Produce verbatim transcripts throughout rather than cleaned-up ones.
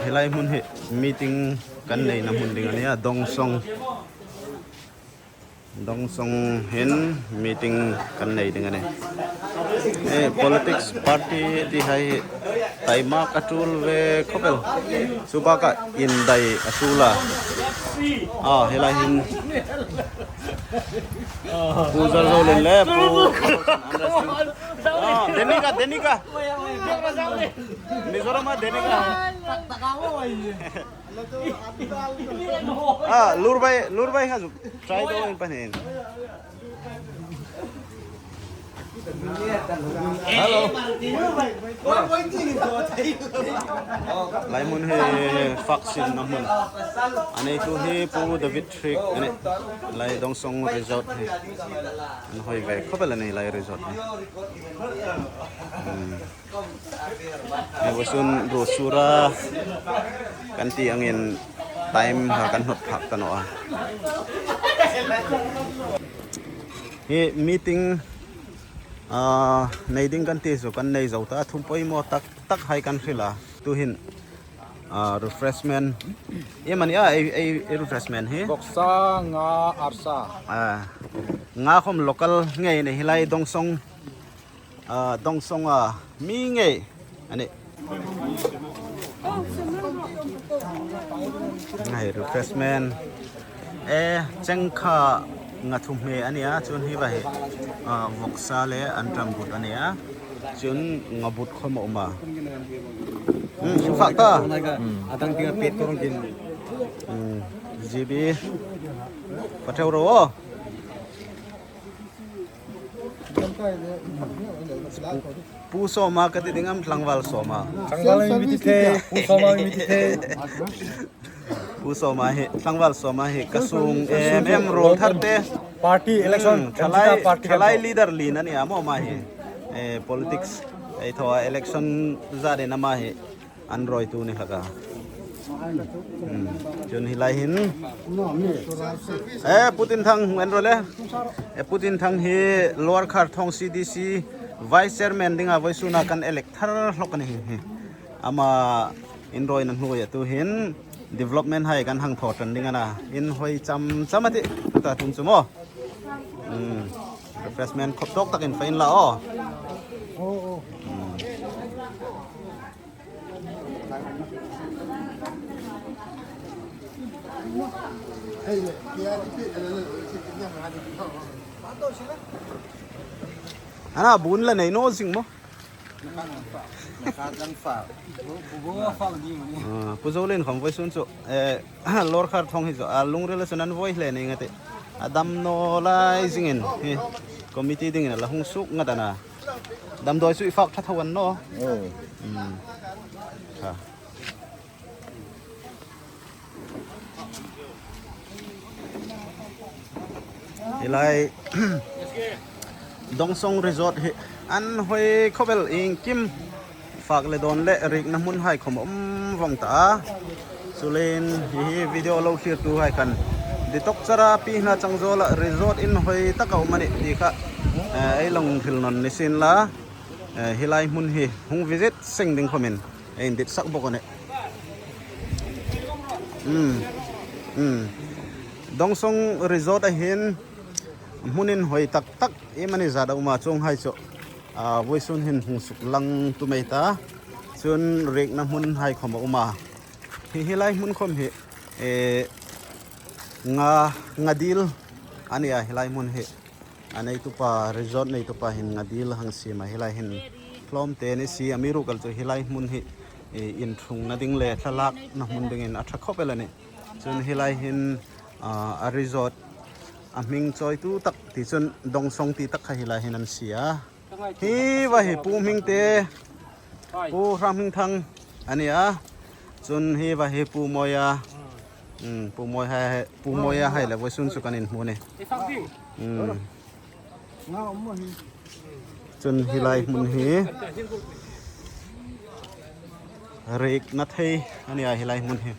Hi lai hmun hi meeting kan neina hmun ding a nih a, Dongsong. Dongsong hin meeting kan nei ding a nih. Eh, politics party ti hai hi taima ka tul ve khawp el. Chu baka indai a tul a. Ah, hi lai hin Pu Zalzolin le Pu. Ah, Denika, Denika. Mizoram a Denika. Ah, Lurbai, Lurbai kha zuk. Try to in panin. Hello. Lai hmun hi fak sinna hmun. A neitu hi Pu David Trick a nih. Lai Dongsong Resort hi. An hoi ve khawp el a nih lai resort hi. Hmm. Hei vawisun ruo sura kan ti angin time ha kan hnawt phak ta naw a. Hi meeting, ah, nei ding kan ti chu kan nei zo ta, thum poimaw tak tak hai kan hril a. Tuhin, ah, refreshment. Iem a ni a, ei, ei, ei refreshment hi? Vawksa, nga, arsa. Ah, nga khom local ngei a nih, hi lai Dongsong, ah, Dongsong a mi ngei a nih. Ngai refreshment. Eh, cheng kha nga thum hme a ni a, chun hi va hi, ah, vawksa le an ram but a ni a. Chun nga but khom a um a. Hmm, fak ta. Hmm. A dang ding a pet ko rong kin. Hmm, G B. Patheu ro. Pu Sawma ka ti ding am, Tlangval Sawma? Tlangval mi ti the, Pu Sawma mi ti the. Pu Sawma hi, Tlangval Sawma hi ka sung em em, ruol thar te. Party election, hmm, thalai, party thalai leader lien a ni a maw ma hi. Eh, politics, ei thaw a election zat ding a ma hi. An ruoitu ni hlak a. Hmm. Chun hi lai hin. Eh, Pu Tinthang hung en ro le. Eh, Pu Tinthang hi Lower Khartoum C D C Vice Chairman dinga vawisuna kan elect thar hlak a ni hi. Ama inruoina hnuoia tuhin development hai kan hang thaw ṭan ding a na. Inhoi cham cham a tih. Tuta tum chu maw. Hmm. Refreshment khop tawk takin fe inla aw. Hmm. Ana bun la nei naw zing maw? Ah, Pu Zolin khom vawisun chu, eh, Lower Khartoum hi chu a lungrila chun an voi hle ning a tih. A dam naw lai zingin hi committee dingin a la hung suk ngat a na. Damdawi chu i fak ṭha tho a ni naw. Oh. Hmm. Kha. Hi lai Dongsong Resort hi an hoi khop el, iengkim fak le dawn le rikna hmun hai khom a um vong ta a. Chuleiin hi hi video lo thlirtu hai khan ditawk chara pi hna chang zawla resort inhoi taka um a nih ti kha, eh, ei lo hril nawn ni sien la. Eh, hi lai hmun hi hung visit seng ding khomin ei inditsak bawk a nih. Hmm. Hmm. Dongsong Resort a hin hmun inhoi tak tak, iemani zat a um a, chuong hai chu, ah, vawisun hin hung suk lang tum ei ta. Chun rikna hmun hai khom a um a. Hi, hi lai hmun khom hi, eh, nga, nga dil a ni a, hi lai hmun hi. A neitupa, resort neitupa hin nga dil hang siem a, hi lai hin hlawmte ni si, amiruokchu hi lai hmun hi, eh, inṭhungna ding le thlalakna hmun dingin a ṭha khop el a nih. Chun hi lai hin, ah, a resort a hming chawitu tak ti chun Dongsong ti tak kha hi lai hin an sie a. Hi va hi Pu Hmingte, Pu Hranghmingthang a ni a. Chun hi va hi Pu Mawia. Hmm, Pu Mawia hai, Pu Mawia hai le vawisun chu kan inhmu a nih. Hmm. Chun hi lai hmun hi rikna thei a ni a, hi lai hmun hi.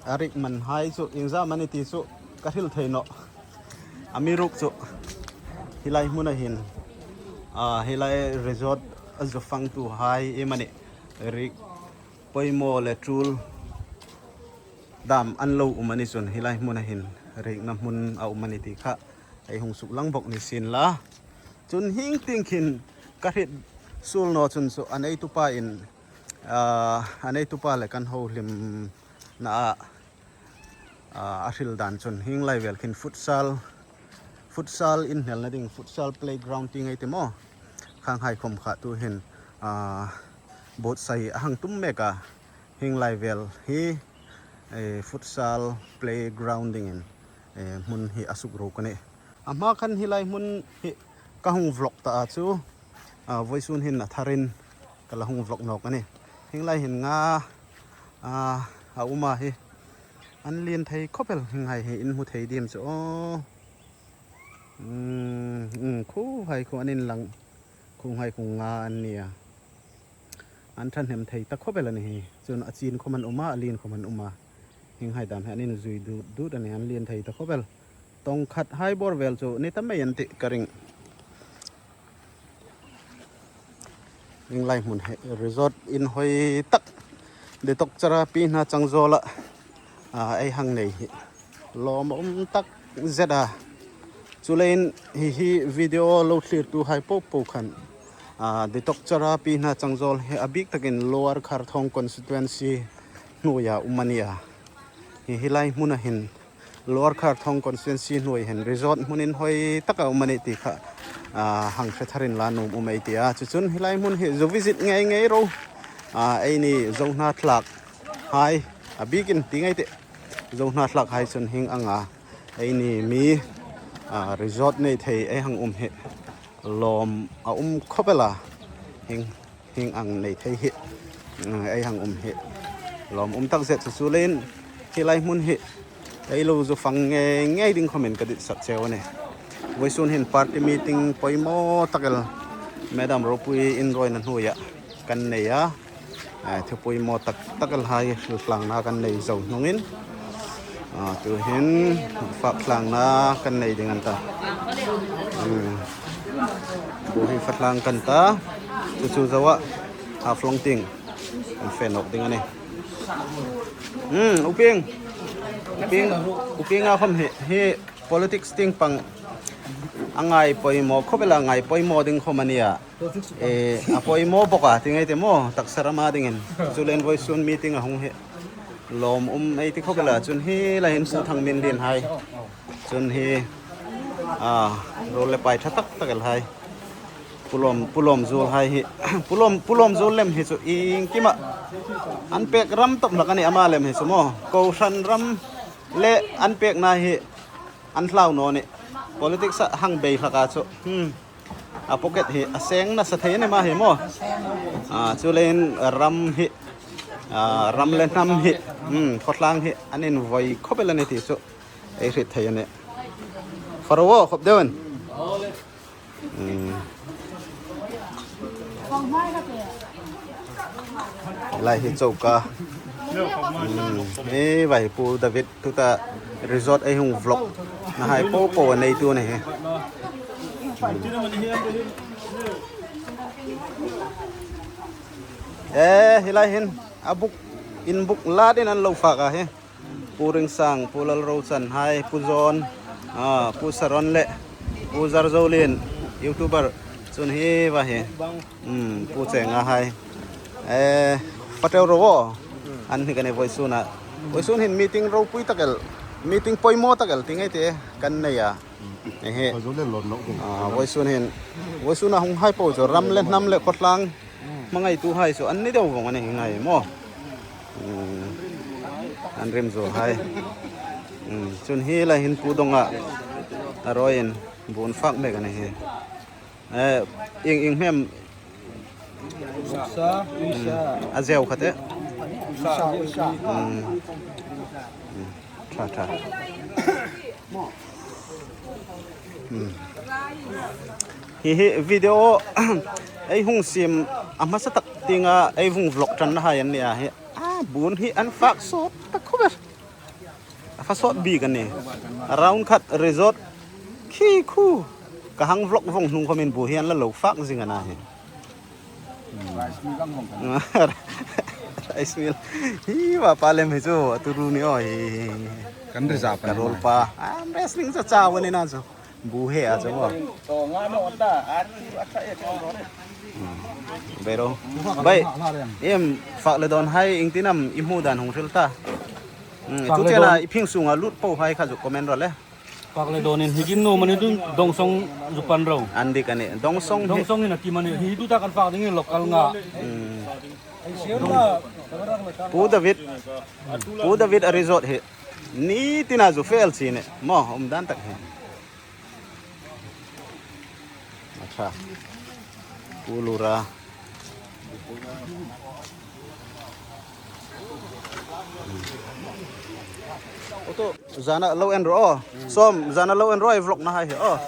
A rik man hai chu iengzam a ni ti chu ka hril thei nawh. Amiruokchu hi lai hmuna hin, ah, hi lai resort, Zufangtuhai iemani riek poimaw le tul dam an lo um a ni chun hi lai hmuna hin riekna hmun a um a ni ti kha ei hung suklang bawk ni sien la. Chun hieng tieng khin ka hriet suol naw chun chu a neitupa in, ah, a neitupa le kan hohlimna a, ah, a hril dan chun hieng lai vel khin futsal, futsal inhnelna ding, futsal playground ti ngai ti maw, khanghai khom kha tu hin, ah, buotsai a hang tum mek a, hieng lai vel hi, eh, futsal playground dingin, eh, hmun hi a sukruok a nih. A hma khan hi lai hmun hi ka hung vlog ta a chu, ah, voisun hin a tharin ka la hung vlog nawk a nih. Hieng lai hin nga, ah, a um a hi. An lien thei khawp el, hieng hai hi in hmu thei diem chu aw. Hmm, hmm, khuohai khu an inlang, khuohai khu nga an nih a. An thahnem thei ta khawp el a ni hi. Chun a chin khawm an um a, a lien khawm an um a. Hieng hai dam hi an inzui dut dut a nih, an lien thei ta khawp el. Tawng khat hai bawr vel chu ni ta mei an tih ka ring. Hieng lai hmun hi resort inhawi tak, Detok Cherrapi hna Changzawl-a, ah, ei hang nei hi lawm a um tak zet a. Chuleiin hi hi video lo thlirtuhai popo khan, ah, Detok Cherrapi hna Changzawl hi a bik takin Lower Kharthawng constituency hnuoia um a nih a. Hi hi lai hmuna hin Lower Kharthawng constituency hnuoi hin resort hmun inhawi taka um a nih ti kha, ah, hang hre tharin la nuom um ei ti a. Chu chun hi lai hmun hi zo visit ngei ngei ro. Ah, eini Zo hnathlak hai, a bikin ti ngai teh. Zo hnathlak hai chun hieng anga eini mi, ah, resort nei thei ei hang um hi lawm a um khawp el a. Hieng, hieng ang nei thei hi, mm, ei hang um hi lawm um tak zet chu. Chuleiin hi lai hmun hi ei lo zufang ngei ngei ding khawmin ka ditsak cheu a nih. Voisun hin party meeting poimaw tak el Madam Ropui inrawina hnuoia kan nei a. Eh, thu poimaw tak tak el hai hrillangna kan nei zo hnungin, ah, tuhin fak thlangna kan nei ding an ta. Hmm. Khu hi fak tlang kan ta. Chu chu zoa, a flong ting an fe nawk ding a nih. Hmm, U Pieng. U Pieng, U Pieng a khom hi, hi politics tieng pang a ngai poimaw khawp el a, ngai poimaw ding khom a nih a. Eh, a poimaw bawk a, ti ngai teh maw, taksa rama dingin. Chuleiin voisun meeting a hung hi lawm um ei ti khawp el a, chun hi lai hin Pu Thangminlien hai. Chun hi, ah, ruol le pai ṭha tak tak el hai. Pu Lawm, Pu Lawmzuol hai hi. Pu Lawm, Pu Lawmzuol lem hi chu iengkima an pek ram tawp hlak a nih ama lem hi chu maw. Kohran ram le an pekna hi an hlau naw nih. Politics-a hang bei hlak a chu. Hmm. A pocket hi a seng nasa thei a nih ama hi maw. Ah, chuleiin ram hi, ah, ram le hnam hi, hmm, khawtlang hi an invawi khawp el a nih ti chu ei hriet thei a nih. Faro aw, khop deuin. Hmm. Lai hi choka. Hmm. Hi vai Pu David tuta resort ei hung vlog-na hai popo a neitu a nih hi. Hmm. Eh, hi lai hin a buk, in buk latin an lo fak a hi. Pu Ringsang, Pu Lalrochan hai, Pu John, ah, Pu Saron le Pu Zarzolien, YouTuber, chun hi va hi. Hmm, Pu Chenga hai. Eh, fak teu ro aw. An hi kan ei voisuna. Voisun hin meeting ropui tak el, meeting poimaw tak el ti ngai teh kan nei a. Ehe. Ah, voisun hin, voisuna hung hai po chu ram le hnam le khawtlang hmangaituhai chu an ni deu vong a nih hi ngai maw. Hmm. An rim zuol hai. Hmm. Chun hi lai hin Pu Donga a rawiin bu an fak mek a nih hi. Eh, ieng, ieng hmem. Uksa, uksa. Hmm. A zeu kha teh. Uksa, uksa. Hmm. Hmm. Ṭha, ṭha. Hmm. Hi hi video ei hung siem a hmasa tak tienga ei hung vlog ṭanna hai an nih a hi. A, bu hi an fak sawt tak khawp el. A fa sawt bik a nih. Round khat resort khi khu ka hang vlog vong hnung khomin bu hi an la lo fak zing a na hi. Rice mill. Hi va pa lem hi chu, a tu ru ni o hi. Kan ri za pa ka ni rol ma. Pa. Am wrestling cha cha wani na chu. Bu he a chu. Bero. Bai. Em fak le don hai ieng tin am i hmu dan hung hril ta. Hmm, fak chu le chena don. I phing sunga lut po hai kha chu comment ro le. Fak le don in hi kin no mani dun dong song zu pan ro. An dik a ni. Dong song hi. Dong song in a ti mani hi tu ta kan fak ding in local nga. Hmm. Pu David. Pu David a resort hi. Ni tina zu fel chi ne. Mo, um dan tak hi. Acha. Pu Lura. Oto, zana lo en ro. Som, zana lo en ro, vlog na hai hi. Oh.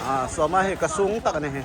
Ah, Som a hi ka sung tak ni hi.